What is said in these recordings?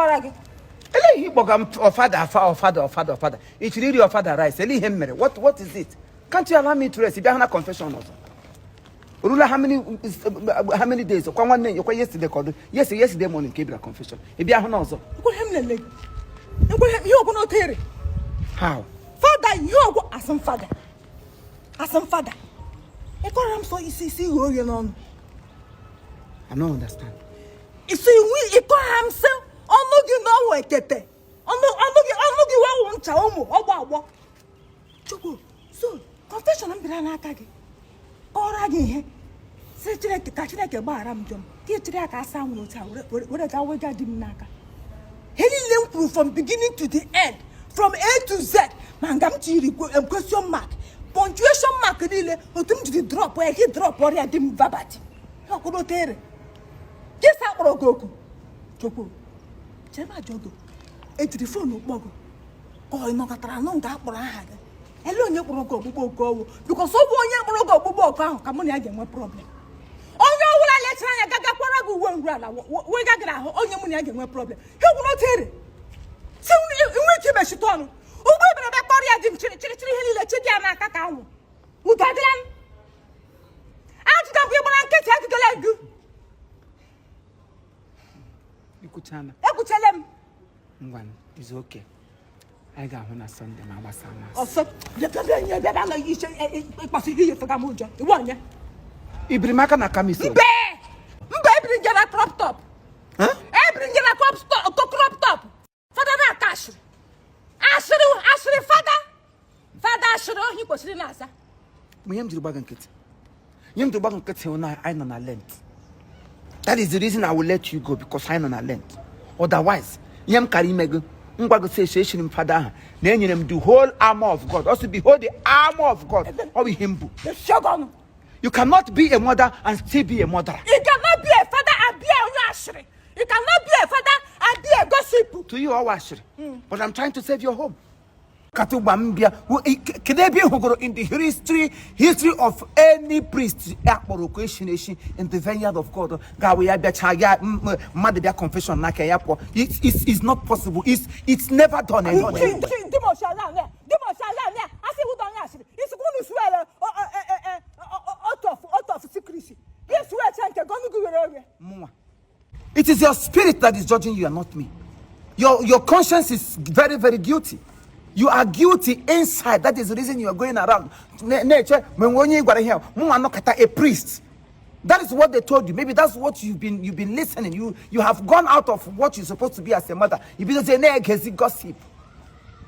Kọrọ gị. Ele ihe ịkpọga m ọfada afa ọfada ọfada ọfada. Ị chọrọ iri ọfada rice? Ele ihe m mere? What is it? Can't you allow me to rest? Ị bịa hụ na confession ọzọ. Orula how many days? Kwa nwanne kwa yesterday ka ọ dị. Yesterday morning ka ị bịara confession. Ị bịa hụ na ọzọ. Ekweghị m lele gị. Ekweghị m ihe ọgwụ n'otere. How? Fada ihe ọgwụ asị m fada. Asị m fada. Ị kọrọ m sọ isi isi ghe oghe n'ọnụ. I don't understand. Isi iwu ịkọrọ m sị ọnụ gị n'ọwụ ekete. Ọnụ gị wewụ ncha ụmụ ọgbọ agbọ. Chukwu, so confession m bịara n'aka gị. Kọrọ gị ihe. Sị Chineke ka Chineke gbaghara m njọ m. Ka ị chịrị aka asa anwụrụ otu a were gaa wega di m n'aka. Ihe niile m kwuru from beginning to the end, from A to Z, ma nga m tiri question mark, punctuation mark niile, otu m jiri drop ya, gị drop ọrịa di m verbatim. Ya ọkwụrụ otere. Gị sa kpọrọ gị oku. Chukwu, chere m ajọ gị. Ejiri phone kpọ gị. Ka ọ nọkọtara nụ nga akpọrọ aha gị. Ele onye kpọrọ gị ọkpụkpọ oku ọwụ? Because ọ bụ onye kpọrọ gị ọkpụkpọ oku ahụ ka mụ na ya ga-enwe problem. Onye ọbụla lechara anya gaga kwara gị uwe nru ala wega gị n'ahụ, onye mụ na ya ga-enwe problem. Ihe ọbụla otere. Si nwe ike imechite ọnụ. Ugbo ebere bịa kpọrọ ya di m chịrị chịrị chịrị ihe niile chi dị ya n'aka ka anwụ. Udo adịla m. Ajụga m gị gbara nkịtị ajụgala gị. Ikwuchana. Ekwuchele m. Ngwanụ, is okay. Anyị ga-ahụ na Sunday ma gbasa mass. Ọsọ bịa bịa bịa nye bịa bịa na iche ịkpasu ihe ihe m ụjọ. Iwe onye? Ibiri m aka na kamiso. Mbe! Mbe ebiri nje na crop top. Huh? Ebiri nje na crop top, crop top. Fada na-aka ashịrị. Ashịrị ashịrị fada. Fada ashịrị ohi kwesịrị na-aza. Ma ihe m jiri gbaga nkịtị. Ihe m jiri gbaga nkịtị hụ na anyị nọ na Lent. That is the reason I will let you go, because anyị nọ na Lent. Otherwise, ihe m kara ime gị, ngwa gị sị esi eshiri m fada ahụ na enyere m the whole armor of God. Also behold the armor of God. Ọ bụ ihe m bụ. Mechie gị ọnụ. You cannot be a mother and still be a murderer. You cannot be a father and be a onye ashịrị. You cannot be a father and be a gossip. To you, ọ washịrị. But I'm trying to save your home. Kata ụgba m bịa, kedu ebe ị hụgoro in the history of any priest akpọrọ oku eshiri eshi in the vineyard of God ga-awụ ya bịacha ya mmadụ bịa confession n'aka ya pụọ? It's not possible. It's never done anywhere. Dimoshi ala ya, dimoshi ala ya, asị wụda onye ashịrị. Isikwa unu suwere out of secrecy. Gị suwecha nke gị ọnụ gị ghere oghe. Mụnwa. It is your spirit that is judging you and not me. Your conscience is very, very guilty. You are guilty inside. That is the reason you are going around. Na-eche ma enwe onye ị gwara ihe a, mụnwa nọkọta a priest. That is what they told you. Maybe that's what you've been listening. You have gone out of what you're supposed to be as a mother. You be say na-egezi gossip.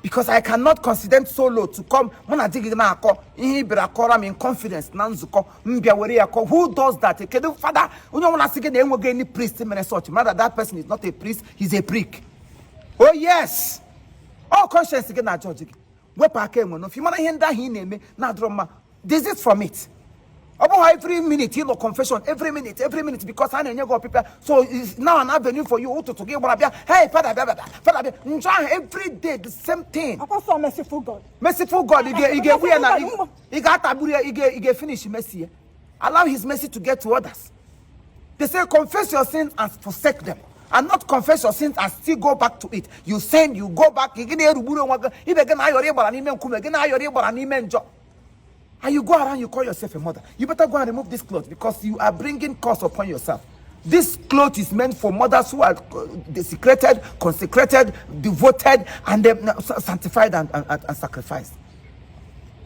Because I cannot consider so low to come mụ na di gị na-akọ ihe ị bịara kọrọ m in confidence na nzukọ m bịa were ya kọ. Who does that? Kedu fada onye ọbụla sị gị na enweghị any priest mere such? Mother, that person is not a priest, he's a prick. Oh yes, all conscience gị na judge gị. Wepụ aka enwe n'ofe. Mara ihe ndị ahụ ị na-eme na-adịrọ mma. Desist from it. Ọ bụghị every minute ịlọ confession, every minute, every minute, because a na-enye gị ọpịpịa, so it's now an avenue for you. Ụtụtụ gị gbara bịa, hey, fada bịa bịa, fada bịa, njọ ahụ every day, the same thing. Akwasọ merciful God. Merciful God, ị ga-egbu ya na ị ga-atagburu ya, ị ga-finish mercy ya. Allow his mercy to get to others. They say confess your sins and forsake them, and not confess your sins and still go back to it. You sin, you go back. Ị gị na-erugburu onwe gị ibe gị na-ayọrọ ịgbara n'ime nkume gị na-ayọrọ ịgbara n'ime njọ. And you go around, you call yourself a mother. You better go and remove this cloth because you are bringing curse upon yourself. This cloth is meant for mothers who are desecrated, consecrated, devoted, and sanctified and sacrificed.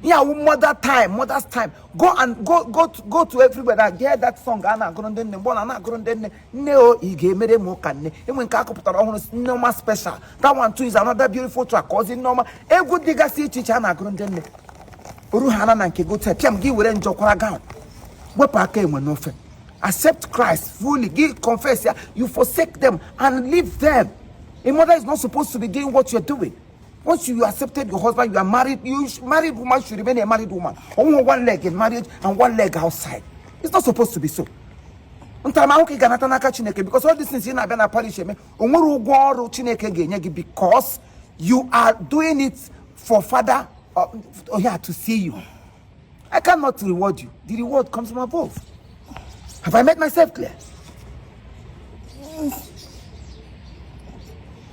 Yeah, mother time, mother's time. Go and go to everywhere and hear that song. A na-agụrụ ndị nne mgbe ọ na-agụrụ ndị nne nne o ị ga-emere m ụka nne enwe nke akụpụtara ọhụrụ Nneọma special. That one too is another beautiful track. Ozi Nneọma egwu dịgasị iche iche a na-agụrụ ndị nne oru ha na nke gote pịam gị were njọ kwara gown. Wepụ aka enwe n'ofe. Accept Christ fully. Gị confess ya, you forsake them and leave them. A mother is not supposed to be doing what you're doing. Once you accepted your husband, you are married. You married woman should remain a married woman. Only one leg in marriage and one leg outside. It's not supposed to be so. Ntaramahụhụ ka ị ga-anata n'aka Chineke, because all these things ị na-abịa na parish eme, o nwere ụgwọ ọrụ Chineke ga-enye gị, because you are doing it for father here to see you. I cannot reward you. The reward comes from above. Have I made myself clear?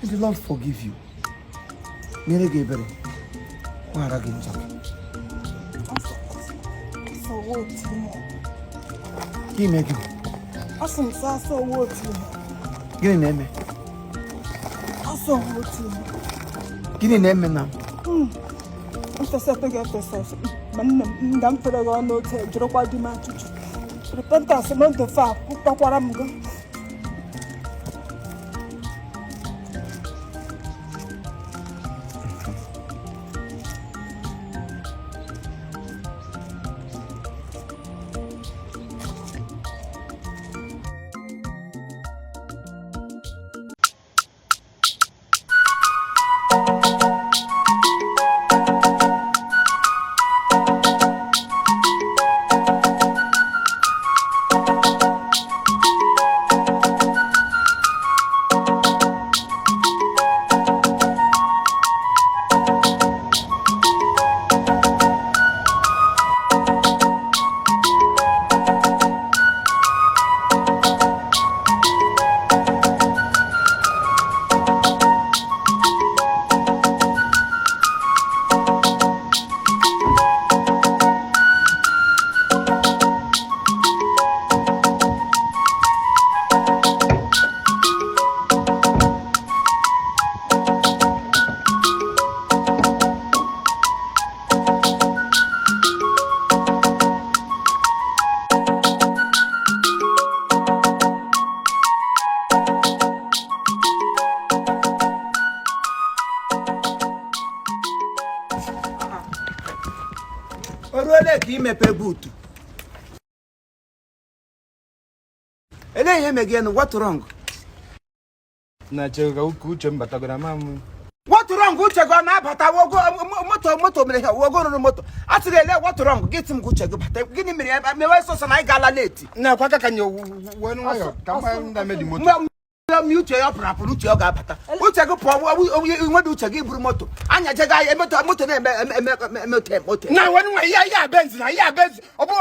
May the Lord forgive you. Mere gị ebere. Gbaghara gị njọ gị. Gị mee gịnị? Asị m sọ asọ owu otu ihe. Gịnị na-eme? Asọ owu otu ihe. Gịnị na-eme na? Mfesa gị efesa ma nne m nga m fere gị ọnụ otu jụrụkwa di m ajụjụ. Repentance m ndụ fa kpakwara m gị. O ruola ka imepe boot. Elee ihe megenu? What wrong? Na chere ka uche m batagoro ama m. What wrong? Uche gị ọ na-abata wogo moto moto mere ha wogo rụrụ moto. A sịrị ele what wrong gị tị m ka uche gị bata. Gịnị mere ya mewe sọsọ na anyị gaala late? Na akwa aka ka nye wee nwayọ ka mma ndị amedi moto. Mgbe uche ya pụrụ apụrụ uche ọ ga-abata. Uche gị pụọ nwede uche gị buru moto. Anya jega ahịa moto moto na-eme eme eme moto. Na wee nwa ya ya Benz na ya Benz ọ bụ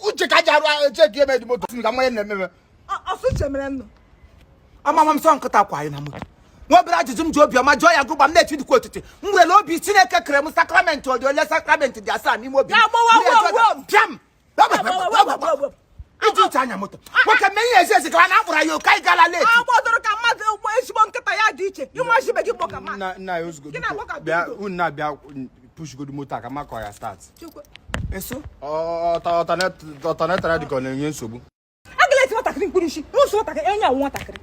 uche ka ji arụ eche ka emedi moto ka mmanya na-ememe. Ọsụ uche mere nnụ. Amama m sọ nkịta kwa anyị na moto. Nwa obere ajụjụ m ji obiọma jụọ ya gụgba m na-echidikwa otiti. M nwere obi Chineke kere m sakramenti ọ dị ole sakramenti dị asaa n'ime obi m. Pịam! Iji uche anya moto. Nwoke mee ihe ezi ezi ka a na-akpụrụ ya oke anyị gala late. Agbọdoro ka mmadụ ụgbọ ezigbo nkịta ya dị iche. Ịnwa chibe gị gbọ ka mmadụ. Na na ya ozugbo bịa unu na-abịa pushgodu moto a ka makọ ya start. Eso? Ọtanetara dị ka ọ na-enye nsogbu. Agala eti nwatakịrị mkpụrụ isi. Nwụsị nwatakịrị enye awụ nwatakịrị.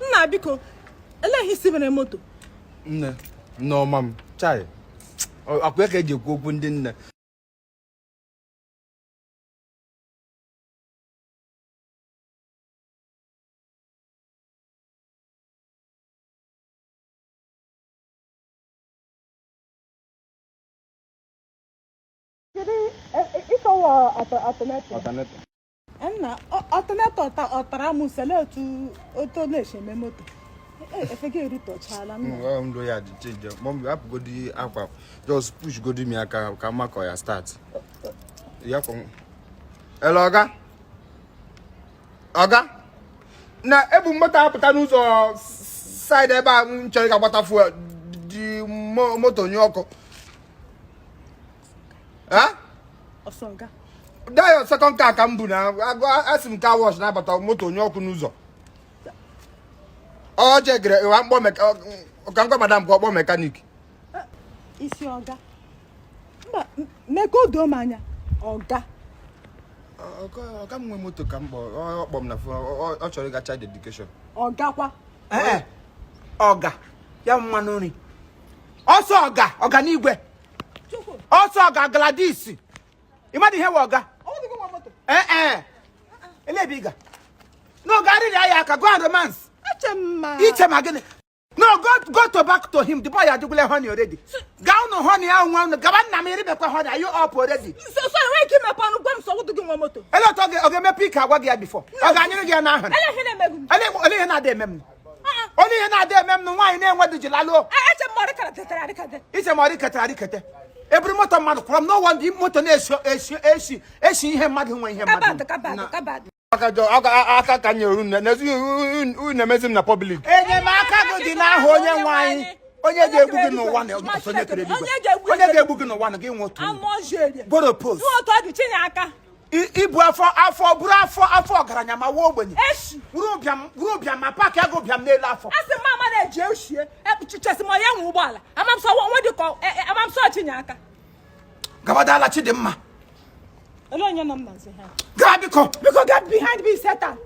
Nna biko, elee ihe isi mere moto? Nne, nneọma m, chai. Akwa ka eji ekwu okwu ndị nne. Kedu ịkọwa ọtanetọ? Nna, ọtanetọ ọ tara m sele otu otu na-esi eme moto. Efe gị erutọchala nna. Ndụ ya dị change. Mọm hapụgodi akwa. Just push godi mi aka ka makọ ya start. Ya kwa. Hello ọga. Ọga. Na ebu moto apụta n'ụzọ side ebe a m chọrọ ka gbata fuel dị moto nye ọkụ. Ha? Ọsọ ọga. Dayo second car ka m bu na asị m car wash na-abata moto nye ọkụ n'ụzọ. Ọ jegere ịwa mkpọ ka nkọ madam ka ọ kpọọ mechanic. Isi ọga. Mba, mee ka o doo m anya. Ọga. Ọga m nwe moto ka m kpọ ọ kpọ m na phone ọ chọrọ ịga child education. Ọga kwa. Ee, ọga ya mmanụ nri. Ọsọ ọga ọga n'igwe. Ọsọ ọga Gladys. Ị madị ihe wụ ọga? Ee ee. Ele ebe ị ga? No, ga arịrịa ya aka go and romance. Eche m ma. Iche ma gịnị? No, go to back to him. The boy adịgwule honey already. Gaa unu honey ahụ nwa unu. Gaba nna m eribekwa honey. Are you up already? So enweghị ike imepe ọnụ gwa m sọ wụdụ gị nwa moto. Ele otu ọ ga-emepe ike agwa gị ya before. Ọ ga-anyere gị ya n'ahụ. Ele ihe na-eme gị. Ele ihe na-ada eme m. Onye ihe na-ada eme m nwaanyị na-enwedu ji lalụọ. Eche m ma ọ dịkara tetara adịkade. Iche ma ọ dịketara adịkete. Eburu moto mmadụ kwụrụ m no wonder moto na-esi esi esi esi ihe mmadụ nwe ihe mmadụ. Kabad kabad kabad. Aka ka nyere unu n'ezi unu na-emezi m na public. Enyemaka gị dị n'aha onye nwe anyị, onye ga-egbu gị n'ụwa na onye kere eluigwe, onye ga-egbu gị n'ụwa na gị nwe otu boro post. Ibu afọ afọ buru afọ afọ ọgaranya ma wụọ ogbenye, wuru ụbịam ma paakị agụ ụbịam n'elu afọ. Asị m mama na-eji ochie ekpuchichasị ma ya nwe ụgbọala amamsọ nwe dị ka amamsọ chinye aka. Gabadala Chidimma. Ele onye nọ m n'azụ ha? Gaa biko. Biko get behind me, Satan.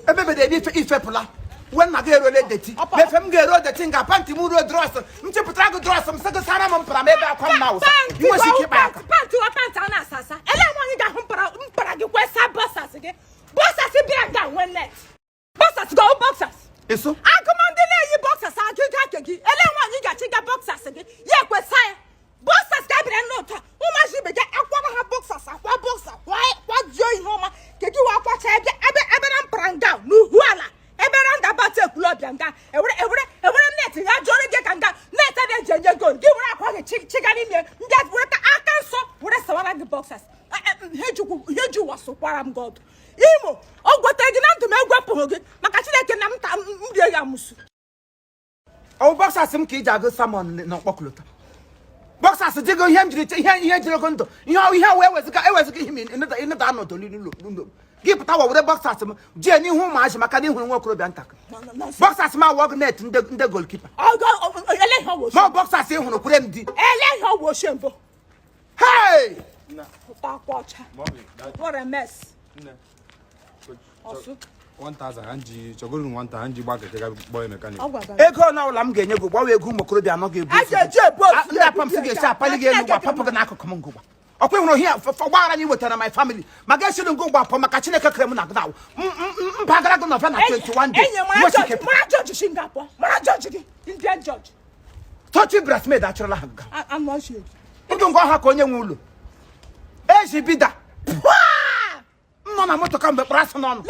Ebebede ebe ifepụla. Uwe nna gị eruola dirty. Mefe m ga-eruo dirty nga pantị m ruo drọs. M chepụtara gị drọs m sị gị sara m mpara m ebe akwa m na-awụsa. Inwesi ike ịkpa aka. Pantị wa pantị a na-asa asa. Ele nwaanyị ga-ahụ mpara gị kwesa boxers gị. Boxers bịa nga nwee net. Boxers gị ọ boxers. Eso. Agụmndị na-eyi boxers agụga ake gị. Ele nwaanyị ga-achị ga boxers gị. Ya ekwesa ya. Boxers ka bịara n'ụtọ. Ụmụazị ibe gị akwara ha boxers akwa boxers kwajuo ihe ọma ka gị wee akwacha ebe ebe na mpara nga n'uhu ala ebe na ndabata ekwulọbịa nga ewere net ya jụọrọ gị ka nga net na-eji enye gol gị were akwa gị chiga n'ime ndị were ka aka nsọ were sawara gị boxers. Ihe ji ụwa sụkwara m gị ọdụ Imo o gwetere gị na ndụ m egwepụghị gị maka Chineke na m ta m rie ya amụsụ. Ọ boxers m ka iji agụ sermon na mkpọkọlọta. Boxers dịgo ihe m jiri ihe jiri ogo ndụ ihe ihe wee weziga eweziga ihe ịnụda anọdụ n'ụlọ gị pụta wa were boxers m jee n'ihu ụmụazị maka na ịhụrụ nwa okorobịa ntakịrị. Boxers m awọ gị net ndị goalkeeper. Ma boxers ị hụrụ kwere m di. Hey! What a mess. 1000 hanji chọgoro 1000 hanji gba keke ga kpọọ mechanic. Ego ọnụ m ga-enye gị gbawa ego ụmụ okorobịa anọ ga-ebu ndị apam sị ga-esi apali gị elu gwa papụ gị n'akụkụ m ngụgba. Ọkwa ịhụrụ ihe ọgbaghara anyị wetara my family ma ga-esiri ngụ gwa pụọ maka Chineke kere m na gị mpaghara gị nọva na 21 days. Tochi bridesmaid achọrọla ha nga. Ndụ ngwa ọha ka onye nwe ụlọ. Eji bida. M nọ na moto kamgbe kpọrọ asụ n'ọnụ.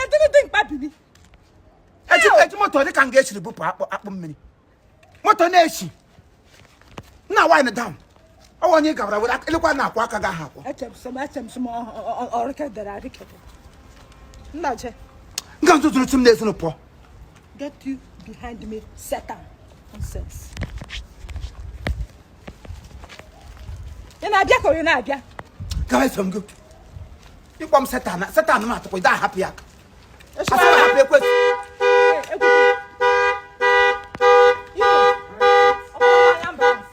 Eji moto dị ka m ga-echiri bupụ akpụ mmiri. Moto na-echi. Nna wine down. Ọ onye gabara were elekwa na-akwụ aka gị ahụ akwụ. Nga ntụtụrụ chi m n'ezinụ pụọ. Get you behind me, Satan. Nonsense. Ị na-abịa ka onye na-abịa? Gawa eso m gị. Ịkpọ m Satan, Satan m atụkwa, ị da ahapụ ya aka. Asị m hapụ ekwesị.